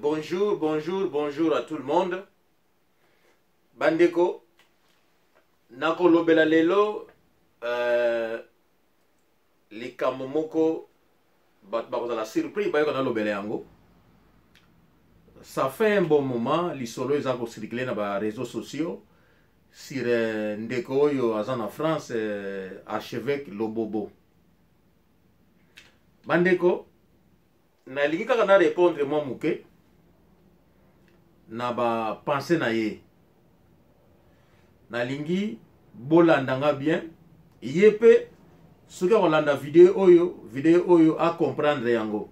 Bonjour, bonjour, bonjour à tout le monde. Bandeko, nakolobela lelo likambo moko bato bakozala surpris bayoka nalobela yango. Ça fait un bon moment lisolo eza kocircule na ba réseaux sociaux sur ndeko oyo aza na France, archevêque Lobobo. Bandeko, nalingi kaka na répondre mwa moke na ba pensée na ye. Nalingi bolanda nga bien, ye mpe soki akolanda video oyo, video oyo a comprendre yango,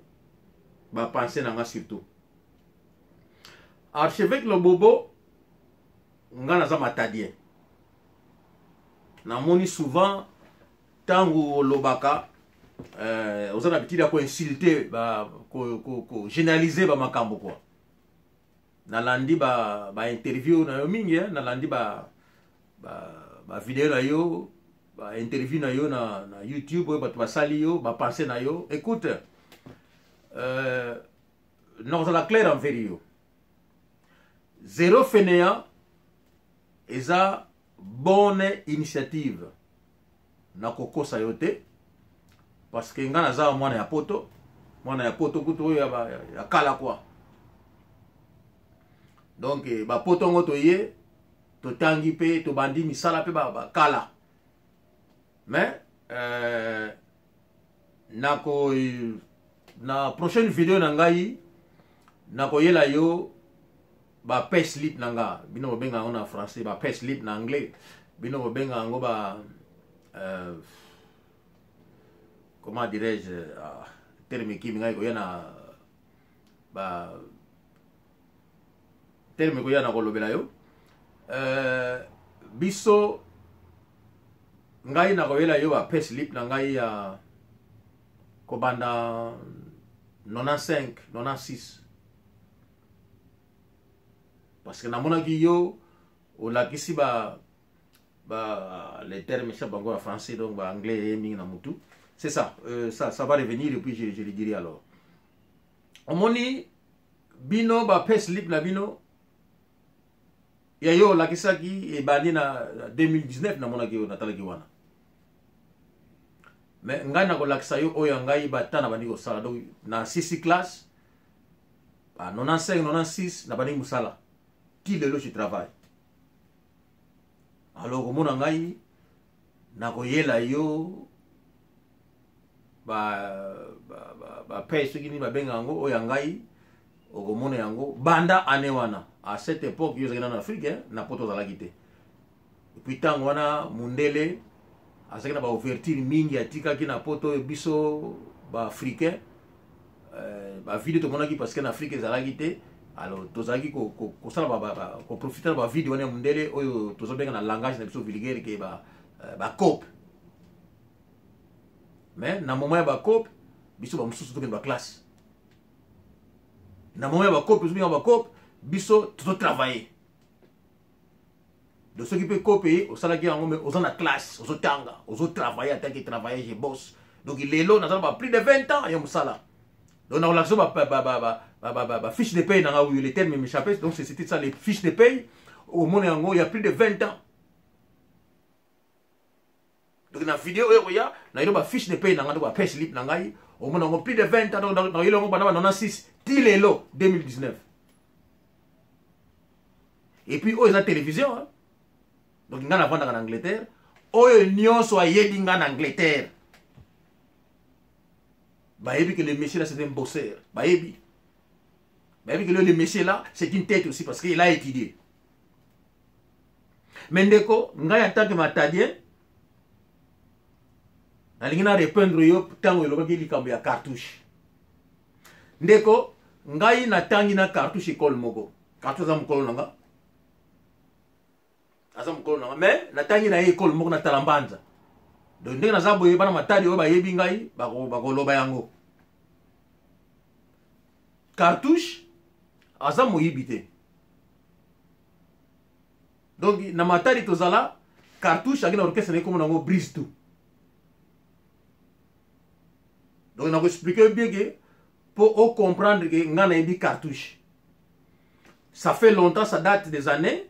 ba pensée na nga surtout. Archevêque Lobobo, nga naza matadien, namoni souvent ntango olobaka oza na bitili ya koinsulte, kogénéraliser bamakambo kua. Nalandi ba interview na yo mingi, eh? Nalandi ba video na yo, ba interview na yo na YouTube oyo bato basali yo, bapensées na yo. Écoute, nakozala clair envers yo: zéro fainéant eza bonne initiative. Nakokosa yo te, parce que nga naza mwana ya poto, mwana ya poto kutu oyo ya kala kwa. Donc bapoto yango toye, totangi mpe tobandi misala mpe bakala. Mais nako na prochaine video na ngai nakoyela yo ba pay slip na nga. Bino bobenga yango na français ba pay slip, na anglais bino bobenga yango ba comment dirais-je, terme ekimi ngai, koya na ba terme koya na kolobela yo. Biso ngai nakoyela yo ba pay slip na ngai ya kobanda 95, 96, parce que namonaki yo olakisi ba les termes ça bango ya français, donc ba anglais ye mingi na mutu. C'est ça, ça va revenir et puis je le dirai. Alors omoni bino ba pay slip na bino ya yo olakisaki ebandi na 2019. Namonaki yo, natalaki wana. Mais ngai nakolakisa yo oyo ya ngai bata na bandi kosala. Donc na six classe, ba 95, 96 na bandi mosala, ti lelo je travaille. Alors komona ngai nakoyela yo ba paye soki nini babenga yango, oyo ya ngai okomona yango banda année wana. À cette époque yo ozalaki nano na Afrique, na poto ozalaki te. Et puis ntango wana mundele azalaki na baouverture mingi atikaki na poto oyo biso baafricain bavide tomonaki, parce que na Afrique ezalaki te. Alors tozalaki kosala, koprofiter na bavide wana ya mundele oyo tozobenga na langage na biso vulgaire ke bacope. Mais na moment ya bacope, biso bamosusu tokende baclasse. Na moment ya bacope, tozobenga bacope, biso tozotravailler. Donc soki mpe cope ye osalaki yango, mais oza na classe, ozotanga, ozotravailler en tant que travailleur, je bosse. Donc lelo naza na ba plus de 20 ans ya mosala. Donc nakolakisa ba fiche de paye na nga oyo, le terme m'échappé, donc c'était ça, les fiches de paye. Omona yango ya plus de 20 ans. Donc na video oyo koya nayelo bafiche de paye na ngai, donc bapay slip na ngai, omona yango plus de 20 ans. Donc nayelo yango banda ba 96 ti lelo 2019. Et puis oyo eza télévision, hein? Donc ngai navandaka na Angleterre. Oyo nyonso ayebi ngai na Angleterre bayebi que le monsieur là, c'est un bosseur. Bayebi que le monsieur là, c'est une tête aussi, parce qu'il a étudié. Mais ndeko, ngai en tant que matadien, nalingi na répondre yo ntango elobaki likambo ya Cartouche. Ndeko, ngai natangi na Cartouche ekole moko. Cartouche aza mokolo na nga, aza mokolo na nga, mais natangi na ye ekole moko na Talambanza. Donc ndenge naza boye, bana Matadi oyo bayebi ngai bakoloba yango. Cartouche aza moyibi te. Donc na Matadi tozala, Cartouche aki na orchestre na ye, komona yango Brise Tout. Donc nakoexpliquer bien ke mpo ocomprendre ke ngai nayebi Cartouche. Ça fait longtemps, ça date des années,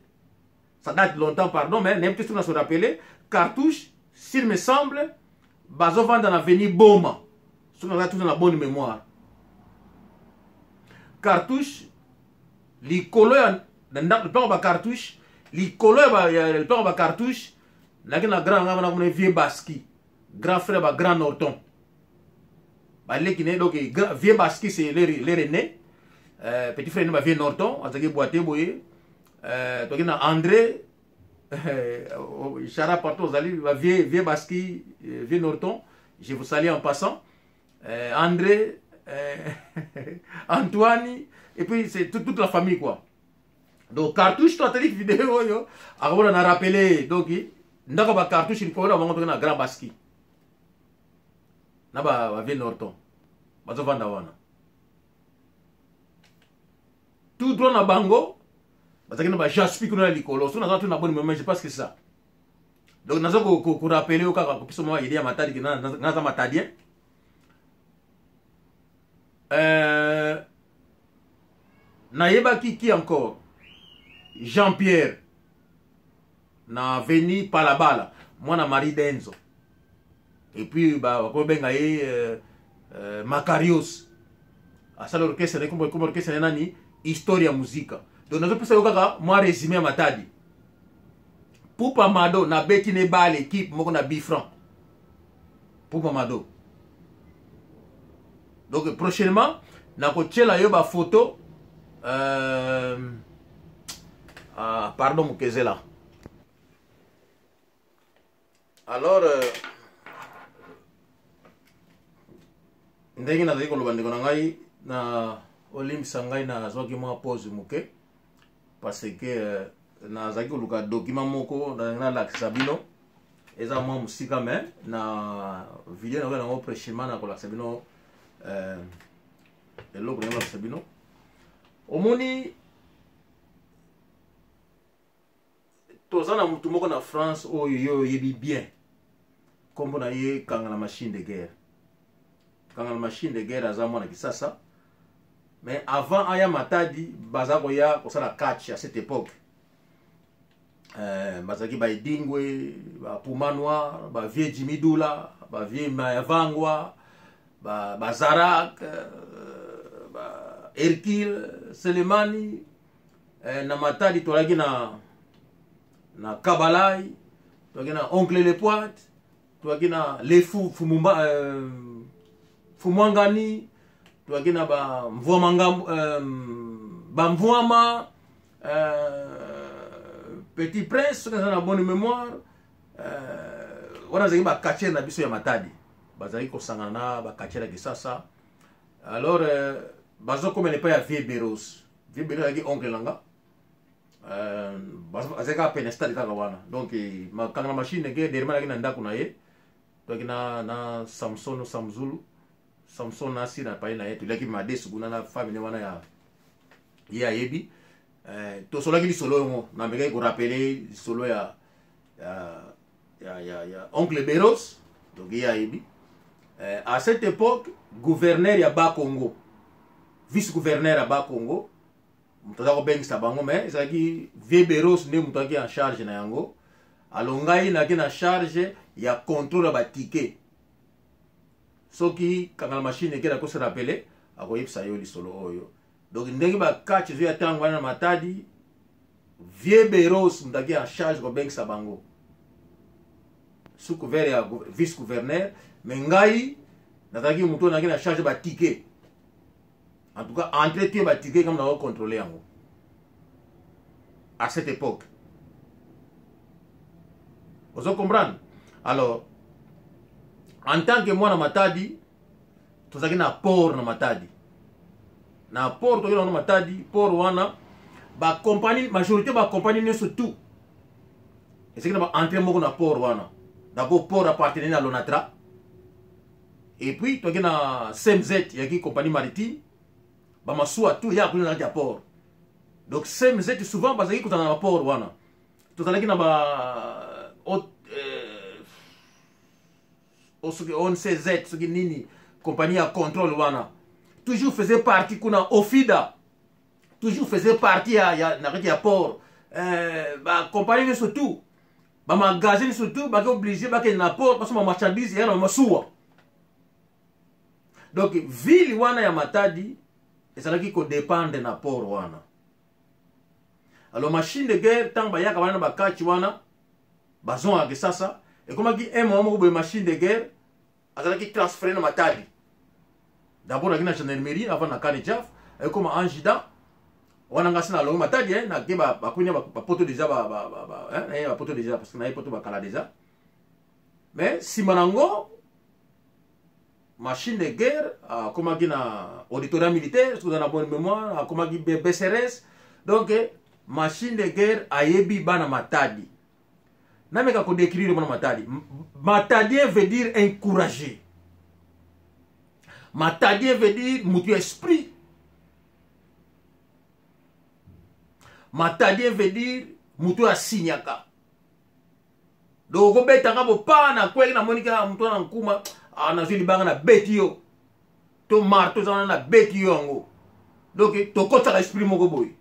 ça date longtemps, pardon, mais nayebi te soki na se rappeler. Cartouche, s'il me semble, bazovanda na veni Boma, soki naza toujours na bonne mémoire. Cartouche, likolo ya lopango ba Cartouche, likolo ya lopango ba Cartouche, naki na grand nga wana komona vieux Baski, grand frère ba grand Norton, baleki ne. Donc vieux Baski, c'est leur aîné, petit frère ne ba vieux Norton azalaki boite boye. Toki na André Chara, partout ozali, ba vieux Baski, vieux Norton, je vous salue en passant, André, Antoine, et puis c'est toute la famille, quoi. Donc Cartouche, to atali vidéo oyo, akomona na rappeler. Donc ndako ba Cartouche, likolo na bango toki na grand Baski na ba vieux Norton, bazovanda wana tout droit na bango. Bazalaki na bajaspi kuna na likolo, so naza tu na bonne mémoire, je pense que ça. Donc naza korappeler yo kaka, kopesa mwa idée ya Matadi, ke naza matadien. Nayebaki ki encore Jean Pierre na veni Palabala, mwana Marie Denzo, et puis bakobenga ye Macarios, asala orchestre na kombo orchestre na nani, Historia Muzika. Donc nazopesa yo kaka mwa résumé ya Matadi. Pupa Mado, nabeti ne bale équipe moko na Bifran, Pupa Mado. Donc prochainement nakotiela yo bafoto. Ah, pardon mokezela. Alors ndenge nazali koloba, ndeko na ngai, na olimbisa ngai, nazwaki mwa pause moke parce que nazalaki koluka document moko nalakisa bino. Eza mwa mosika, mais na video nakoki nango prochainement na kolakisa bino eloko ndenge nalakisa bino. Omoni, toza na mutu moko na France oyo yo oyebi bien, nkombo na ye Kanga na Machine de Guerre. Kanga na Machine de Guerre aza mwana Kisasa, mais avant aya Matadi, baza koya kosala catch. À cette époque, bazalaki baedingwe, bapuma noir, bavieux Jimmy Dula, bavieux Mayavangwa, bazarak, ba Hercule Selemani. Na Matadi tozalaki na Kabalai, tozalaki na Oncle Lepoite, tozalaki na Lefu Fumumba, Fumwangani, tozalaki na bamvwama, bamvwama, Petit Prince, soki naza na bonne mémoire. Wana azalaki bacatcheurs na biso ya Matadi, bazalaki kosangana na bacatcheurs ya Kisasa. Alors bazokomela epai ya vieux Beros. Vieux Beros azalaki oncle na nga, azalaki kaka pene stade kaka wana. Donc makanga na machine eke derima alaki na ndako na ye. Toyaki na Samson, Samzulu, Samson nasi na pai na ye, toliaki madesu kuna na famille wana ya ye ayebi. Tosolaki lisolo yango, namekaki korappeler lisolo ya oncle Beros. Donc ye ayebi. À cette époque, gouverneur ya Bakongo, vice gouverneur ya Bakongo, moto aza kobengisa bango, mais ezalaki vieux Beros nde moto azalaki en charge na yango. Alors ngai naki na charge ya contrôle ya batickets. Soki Kanga na Machine eke na kose rappeler, akoyebisa yo lisolo oyo. Donc ndenge bacatch ezoya ntango wana na Matadi, vieux Beros moto aki en charge kobengisa bango sous couvert ya vice gouverneur, mais ngai nazalaki moto oyo nazalaki na charge batickets. En tout cas, entretien batickets kama nako contrôler yango à cette époque, ozo comprendre. Alors en tant que mwana Matadi, tozalaki na port na Matadi. Na port toki nango Matadi, port wana bacompagnie, majorité bacompagnie nyonso tout ezalaki na baentrée moko na port wana. D'abord port appartenait na Lonatra, et puis toki na CMZ, yaki compagnie maritime, bamasuwa tout ya kuna na kati ya port. Donc CMZ souvent bazalaki kozala na port wana. Tozalaki na ba soki ONCZ, soki nini, compagnie ya contrôle wana, toujours faisait partie kuna. Ofida toujours faisait partie ya, ya, na kati ya port. Bacompagnie nyonso tout, bamagasin nyonso tout, bake oblige bakende na port basomba marchandise ya na masuwa. Donc ville wana ya Matadi ezalaki kodépendre na port wana. Alors machine de guerre, ntango bayaka wana na bakati wana, bazongaka Kisasa. Ekomaki un moment moko boye, machine de guerre azalaki transféré na Matadi. D'abord aki na gendarmerie avant na Kane Jaf, ekoma adjudant wana. Nga si na longi Matadi, nake bakwini bapoto déjà, bapoto déjà, parce que naye poto bakala déjà. Mais nsima nango, machine de guerre akomaki na auditorat militaire, soki oza na bonne mémoire, akomaki BCRS. Donc machine de guerre ayebi bana Matadi. Nameka kodécrire bana Matadi. Matadien veut dire encourager, matadien veut dire mutu ya esprit, matadien veut dire mutu oyo asinyaka. Donc okobetanga bopa na kweki, namoni kaka mutu wana nkuma, nazwi libanga, nabeti yo, to marteau eza wana, nabeti yo yango. Donc tokotaka esprit moko boye.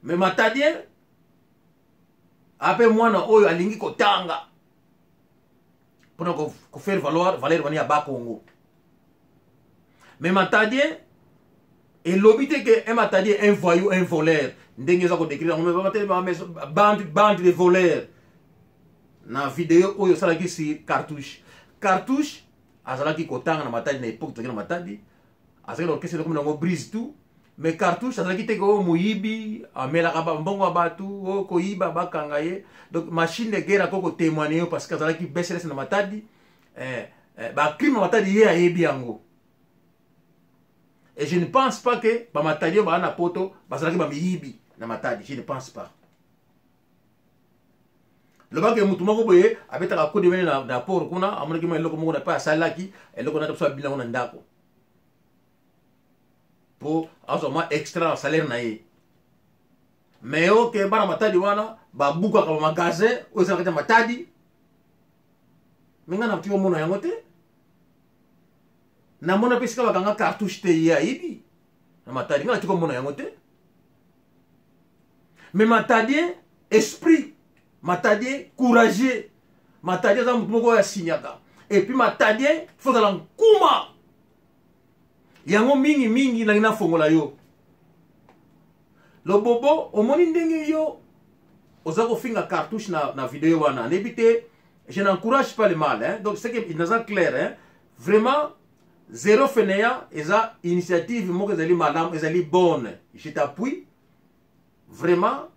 Mais matadien ape mwana oyo alingi kotanga mpona kofaire valoir valeur wana ya Bakongo. Mais matadien elobi te ke un matadien, un voyou, un voleur, ndenge eza kodécrire yango, bande, bande de voleurs na video oyo osalaki sur Cartouche. Cartouche azalaki kotanga na Matadi na époque tozalaki na Matadi, azalaki na orchestre ekomi nango Brise tout. Mais Cartouche azalaki te oyo moyibi, amelaka bambongo ya bato, oyo koyiba bakanga ye. Donc machine de guerre akoki kotémoigne yo, parce que azalaki BCRS na Matadi. Bacrime ya Matadi, ye ayebi yango. Et je ne pense pas que bamatadi oyo baa na poto bazalaki bamiyibi na Matadi. Je ne pense pas. Lobaki motu moko boye abetaka kode mene na port kuna, amonaki mwa eloko moko na mpe asalelaki eloko na biso, abina yango na ndako mpo azwa mwa extra na salaire na ye. Mais oke bana Matadi wana babukaka bamagasin oyo eza na kati ya Matadi, me ngai na tika omona yango te. Namona mpe esika bakanga Cartouche te, ye ayibi na Matadi, ngai natika omona yango te. Mais matadien esprit, matadien courageux, matadien aza motu moko oyo asinyaka. Et puis matadien faut ozala nkuma yango mingimingi. Nangi nafongola yo lobobo, omoni ndenge yo oza kofinga Cartouche na video wana. Nayebi te, je n'encourage pas le mal, hein? Donc c'est que naza clair, hein? Vraiment, zéro fainéant eza initiative moko ezali malamu, ezali bonne, je t'appuie vraiment.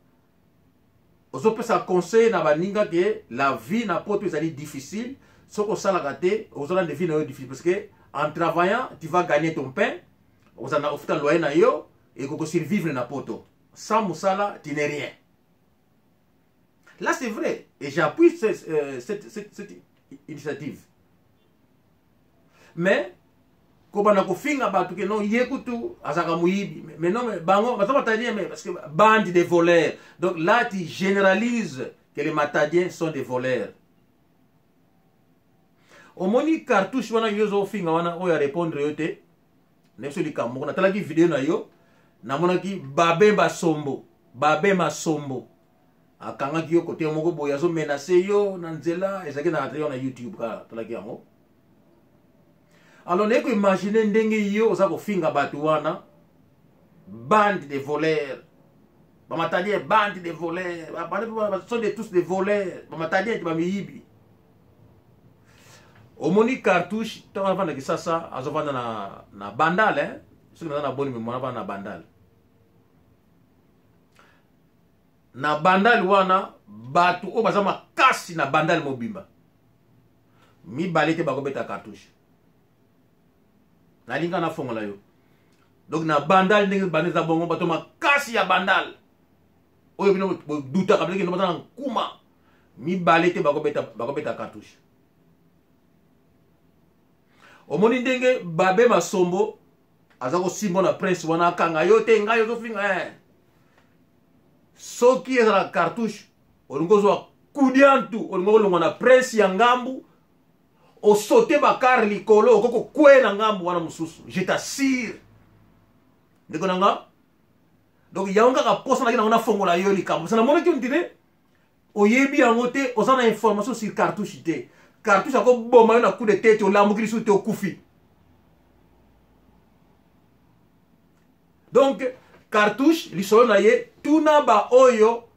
Ozopesa conseil na baninga ke la vie na poto ezali difficile, soki osalaka te, ozala na vie na yo difficile, parce que en travaillant tu vas gagner ton pain, ozala na kofuta loyer na yo, ekoki survivre na poto. Sans mosala, tu n'es rien. Là c'est vrai et j'appuie cette initiative. Mais kobanda kofinga bato ke non, ye kutu azalaka moyibi, mais non, mais bango baza matadien, mais parce que bande de voleurs. Donc là tu généralises que les matadiens sont des voleurs. Omoni Cartouche wana yo ozofinga wana, oyo arépondre yo te na biso likambo moko. Natalaki video na yo, namonaki Babe Basombo, Babe Masombo akangaki yo kote moko boye, azomenace yo na nzela. Ezalaki na yo na YouTube kaka, talaki yango. Alors naye koimagine ndenge yo oza kofinga bato wana, bande de voleurs, bamatadien, bande de voleurs, sont de tous des voleurs, bamatadien bamiyibi. Omoni Cartouche, ntango avanda Kisasa, azovanda na Bandal, eh? Soki naza na boni mémoire, avanda na Bandal. Na Bandal wana, bato oyo baza makasi na Bandal mobimba, mibale te bakobeta Cartouche. Nalinga nafongola yo. Donc na Bandal, ndenge Bandal eza bongo, bato makasi ya Bandal oyo bino bodutaka bileki baza na nkuma, mibale te bakobeta Cartouche. Omoni ndenge Babe Masombo aza kosimba na prince wana, akanga yo te, ngai ozofinga, eh. Soki ezala Cartouche, olingi ozwa kudiantu, olingi olongwa na prince ya ngambu, osote bakare likolo, okoki kokwea na ngambu wana mosusu. Je t'assure. Ndeko na nga, donc yango kaka posa naki nango nafongola yo likambo. Parce namonaki on dirait oyebi yango te, oza na information sur cartouche te. Cartouche akoboma yo na coup de tête, olamuki lisusu te, okufi. Donc cartouche lisolo na ye tuna ba oyo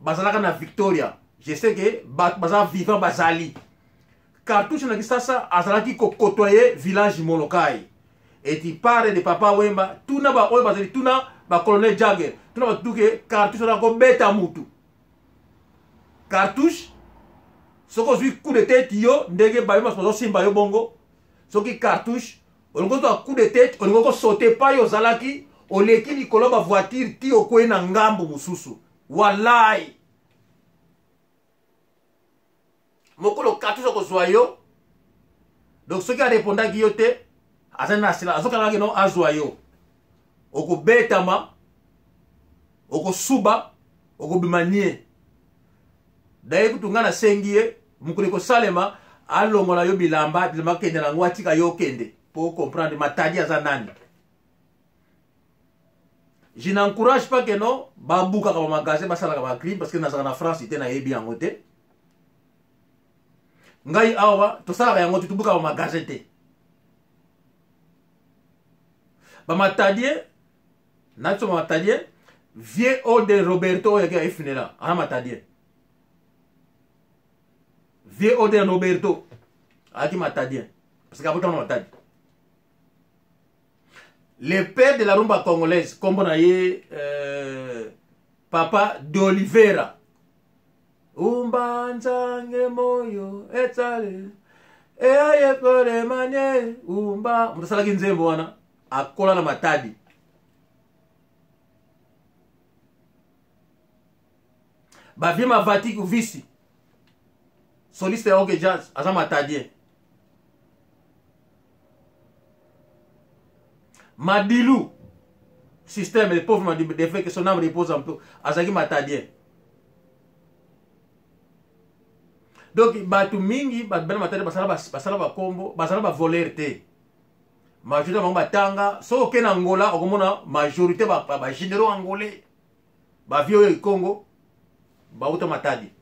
bazalaka na Victoria. Je sais que bato baza vivant bazali. Cartouche na Kisasa azalaki kokotoye village Molokai. Et tu parles de Papa Wemba, tuna ba oyo bazali, tuna ba colonel Jagger, tuna ba tuke cartouche na kobeta mutu. Cartouche soki ozwi coup de tête yo ndenge bayo bazo simba yo bongo, soki cartouche olingi ozwa coup de tête, olingi okosote epai ozalaki, oleki likolo ba voiture ti okwei na ngambo mosusu. Wallahi mokolo cartouche akozwa yo. Donc soki arepondaki yo te, azali na sila azokalaki no azwa yo, okobetama, okosuba, okobima nie. Daye kutu ngai nasengi ye mokolo ekosalema alongola yo bilamba, bilamba akende na yango, atika yo okende po comprendre Matadi aza nani. Je n'encourage pas que non babukaka ba magasin, basalaka ba crime, parce que nazalaka na France te, nayebi yango te. Ngai awa tosalaka yango te, tobukaka ba magasin te. Ba matadien na biso, ba matadien vieux Ode Roberto oyo yaki aefinela aza matadien. Vieux Ode Roberto ayaki matadien parce que abotama na Matadi. Le père de la rumba congolaise, kombo na ye Papa d'Oliveira. Umba nzange moyo etale eaye kole manye umba. Moto asalaki nzembo wana akola na Matadi. Bavie Mavati Visi, soliste ya OK Jazz, aza matadien. Madilu système, le pauvre Madilu, des faits que son âme repose en paix, azalaki matadien. Donc bato mingi bato bana Matadi basala basala bakombo, bazala bavoleur te. Majorité bango batanga. Soki okei na Angola, okomona majorité bagénéraux angolais, bavie oyo Congo bauta Matadi,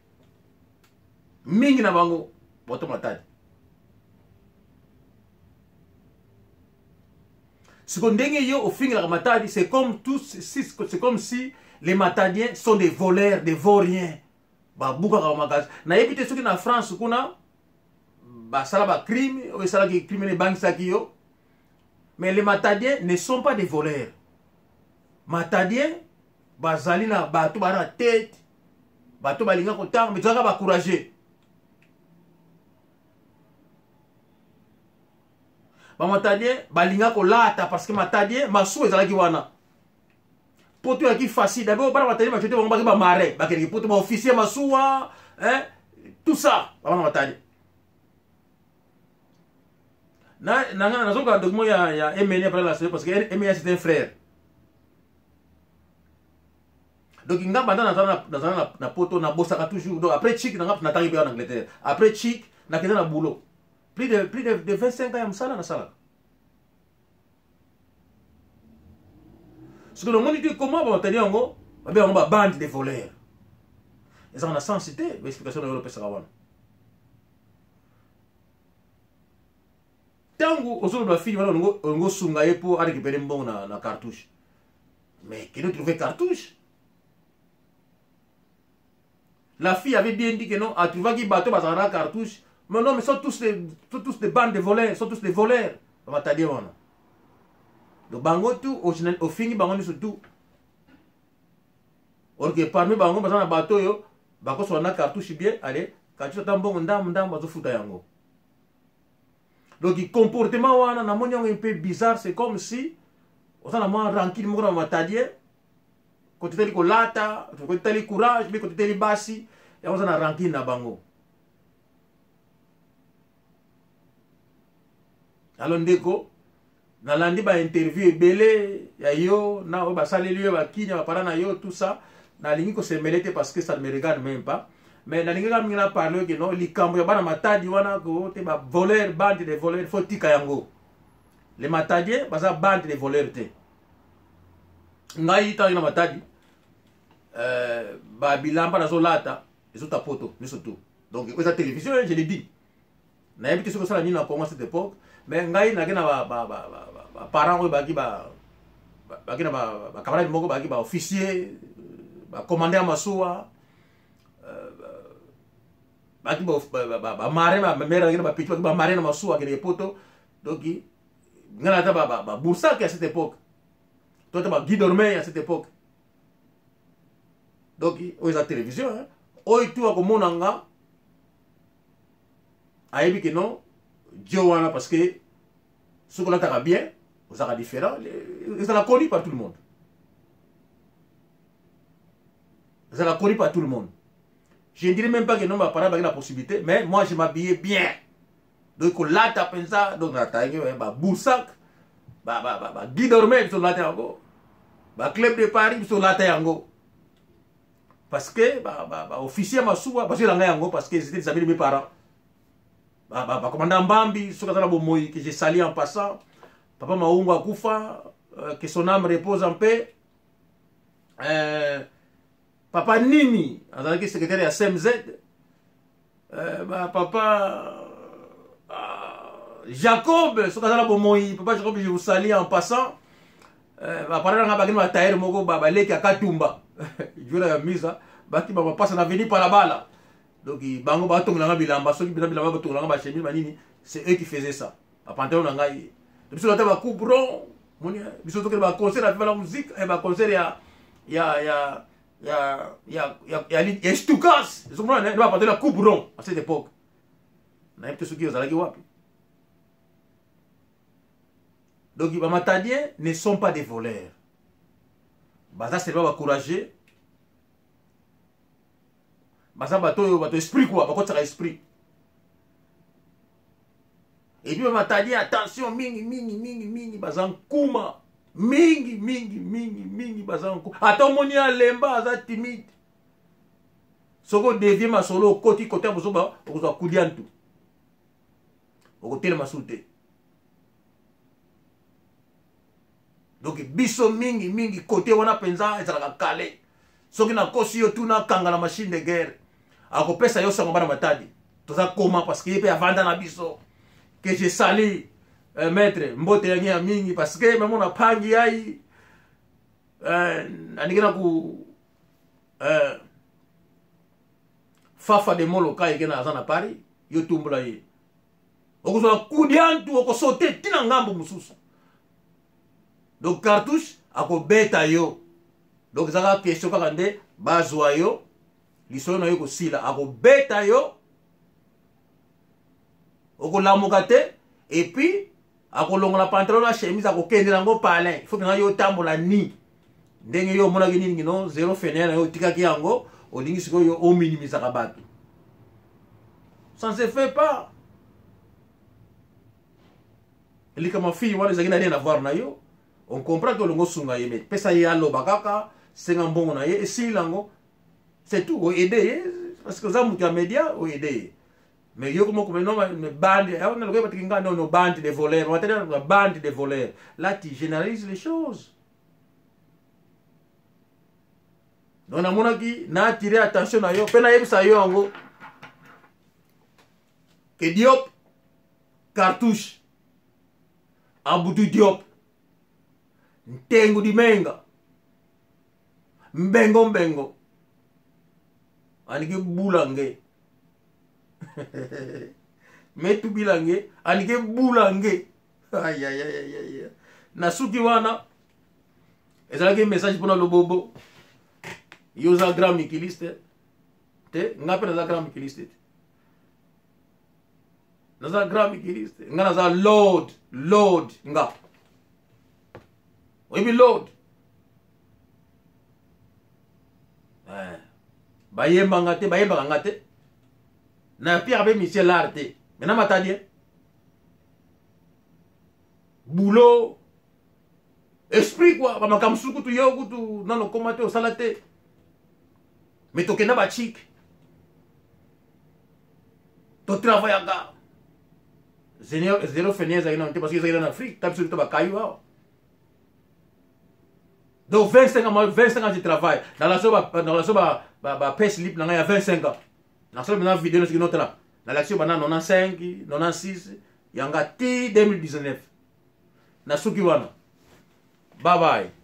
mingi na bango bauta Matadi. Siko ndenge yo ofingelaka Matadi, c'est comme tous, c'est comme si les Matadiens sont des voleurs, des vauriens, babukaka bamagasin. Nayebi te soki na France kuna basala bacrime oyo esalaki crime ebangisaki yo, mais les Matadiens ne sont pas des voleurs. Matadiens bazali na bato baa na tete, bato balinga kotanga, mais tozalaka bacourageux. Bamatadien balinga kolata parce que Matadien masuwa ezalaki wana, poto eyaki facile. D'abord bana Matadi majorité bango baki bamarin, bakendeki poto, baofficier masuwa, hein, tout ça. Bana Matadi na na nazoka document ya MNA après la, parce que MNA c'est un frère. Donc nga banda nazala na poto, nabosaka toujours. Donc après chic nanga natangi mpe en Angleterre, après chic nakenda na boulot plus de 25 ans ya mosala nasalaka. Soki namoni te comment bamatali yango, babe yango babande de voleurs, ezaka na sens te. Baexplication na yo opesaka wana, ntango ozoloba fille wana olingo osunga ye mpo arécupérer mbongo na cartouche, mais kende trouver cartouche. La fille avait bien dit que non, atrouvaki bato bazalaka na cartouche, mais non, mais sont tous des bandes de voleurs, sont tous des voleurs. Bamatadi wana, donc bango tout ofingi bango nyonso tout, or que parmi bango baza na bato oyo bakosola na cartouche bien. Allez, cartouche ata mbongo ndambu ndambu azofuta yango. Donc comportement wana namoni yango un peu bizarre. C'est comme si oza na mwa rancune moko na matadien, kote tali kolata, kote tali courage, mpe kote tali basi yango, oza na rancune na bango. Alors ndeko, nalandi bainterview ebele ya yo na oyo basaleli yo bakinya bapara na yo, tout ça. Nalingi kosemele te parce que ça ne me regarde même pas, mais nalingi kaka mingi na parle ke non, likambo ya bana Matadi wana ko te bavoleur, bande de voleur, faut tika yango. Les Matadiens baza bande de voleur te. Ngai ntango na Matadi, babilamba nazolata ezota poto nyonso tout. Donc oyo eza télévision, je le dis. Nayebi te soki osala nini na Congo à cette époque, mais ngai nake na baparent oyo baki baki na bacamarade moko baki baofficier, bacommandant ya masuwa, baki bamarin. Bamere baki na bapetits baki bamarin na masuwa akendeke poto. Donc ngai nata baBoursac à cette époque, to ata baGuy Dormey à cette époque. Donc oyo eza télévision, oyo tu akomona nga ayebi ke non, dio wana, parce que soki olataka bien, ozalaka différent, ezala connu par tout le monde, ezala connu par tout le monde. Je ne dirais même pas que non, baparent baki na possibilité, mais moi je m'habillais bien. Donc kolata mpenza, donc nataki baBoursac, baGuy Dormey, biso olata yango, baclub de Paris, biso olata yango, parce que baofficier ba masuwa bazoyelanga yango, parce que c'était des amis de mes parents. Bacommandant Mbambi, soki aza na bomoi, que je salue en passant, papa Maungu akufa, que son âme repose en paix. Papa nini azalaki secrétaire ya CMZ, papa Jacob, soki aza na bomoi, papa Jacob, je vous salue en passant. Baparent nanga bakini batailleur moko, baleki ya Katumba jula ya misa, baki bamapasa na veni palabala. Donc bango batongelanga bilamba, soki mpenza bilamba, batongelanga bachemise, banini, c'est eux qui faisaient ça, bapantalon na ngai. Biso ata bacoupe-rond moni, biso tokende baconcert ya Viva la Musique, baconcert ya Stukas, ezomona na bapantalon ya coupe-rond à cette époque. Nayebi te soki ozalaki wapi. Donc bamatadiens ne sont pas des voleurs, baza seulement bacourageux, baza bato oyo bato esprit quoi, bakotisaka esprit. Et puis bamatadiens, attention, mingi mingi mingi mingi baza nkuma, mingi mingi mingi mingi baza nkuma. Ata omoni alemba, aza timide. Soki odévier masolo, okoti kote ya bozoba, okozwa kudiantu, okotelema su te. Donc biso mingi mingi kote wana mpenza ezalaka kale. Soki nakosi yo, tuna kanga na machine de guerre, akopesa yo sango. Bana Matadi toza koma, parce que ye mpe avanda na biso, que je salue, maître mbote yange ya mingi, parce que memo na pangi yai andiki na ku fafa de moloka eke na aza na Paris. Yo tumbola ye, okozwa kudiantu, okosote ntina ngambo mosusu. Donc cartouche akobeta yo. Donc eza kaka question kaka nde bazwa yo, lisolo na yo kosila. Akobeta yo, okolamuka te. Et puis akolongola pantalon na chemise, akokende nango palin. Il faut mpenza yo otambola ni ndenge yo omonaki nini kino zéro fainéant na yo, otikaki yango, olingi sikoyo ominimisaka bato. Ça ne se fait pas. Likama fille wana ezalaki na rien à voir na yo. On comprend que olongo osunga ye, mais pesa ye aloba kaka, senga mbongo na ye, esili yango, c'est tout. Oaider ye parce que oza moto ya média, oaider ye. Mais yo moko non, bande na lokola batiki nga non, bande de voleurs, batali bande de voleurs. Là tu généralises les choses. Donc namonaki na attirer attention na yo mpe nayebisa yo yango ke Diop Cartouche, Abudu Diop, Ntengu Dimenga, Mbengo Mbengo, aniki bulange metubilange, anike bulange. Ayayayaya, na suki wana ezalaki message mpona lobobo. Yo oza grand mikiliste te, nga mpe naza grand mikiliste te, naza grand mikiliste. Nga naza lord, lord. Nga oyebi lord, eh. Bayembanga te, bayembaka nga te na Pierre abe Michel art te. Mena matadi boulot, esprit quoi, bamakambo mosusu kutu yo kutu nano okóma te, osala te. Mais tokenda bachike, totravaillaka zéro fainéant ezalaki nano te, parce que ezalaki nano Afrique ta biso to bakayu awa. Donc 25 ans, 25 ans de travail. Dans la so ba ba ba pay slip na ngai ya 25 ans. Na so na video soki notala. Na l'action bana 95, 96 yanga ti 2019. Na suki wana. Bye bye.